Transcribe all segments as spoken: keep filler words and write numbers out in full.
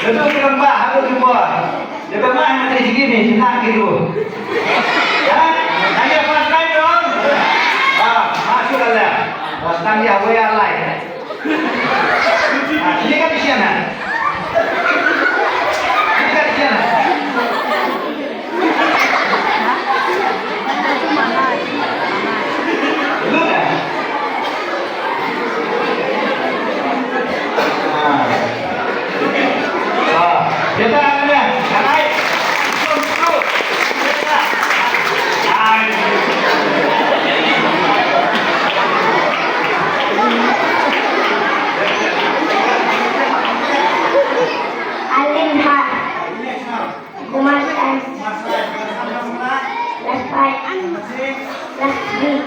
Tentu kita mbah aku jumpa. Dia kemah yang mesti sigi ni, senang gitu. Ya? Hanya first time dong. Ah, masuk lah. First time dia away alai. Ah, ini kan kesian, ah. Ini kan kesian, ah. Alin Har. Kumarsan. Last five. Last three.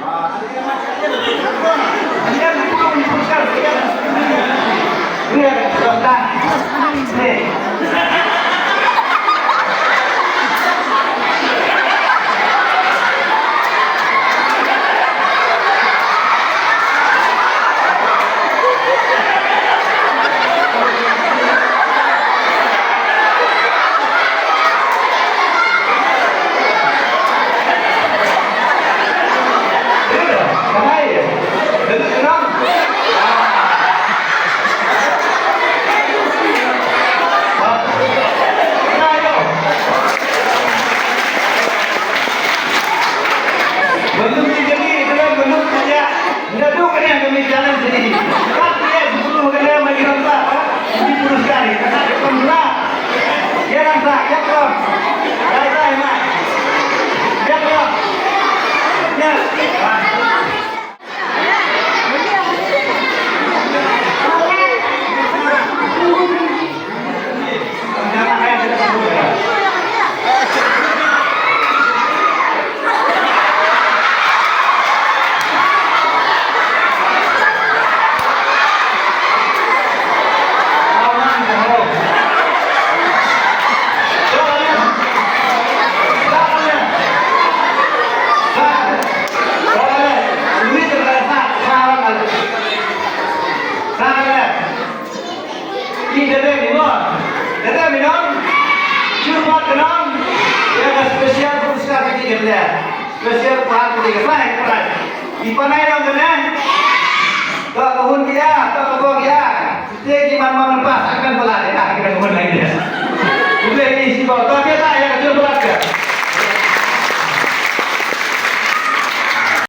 Belum dijadi, belum, belum dijadi. Nda duk kane ka mih jalan sini. Kat dia sepuluh kane mai kita tak, ha? Ini puruskar ni. Kata dia pun berat. Dia rasa, dia pun. Dah, dah, dah. Dia pun. Dia. Ki dede ni mo. Dede ni no. Chupa tenang. Ya ka special puruskar ki dede. Special puruskar ki dede. Sai, sai. Ipanai dong kene. To ka hun dia, to ka bo dia. Siti ki man man pas akan pelari ah kita hun lagi dia. Boleh isi botol dia.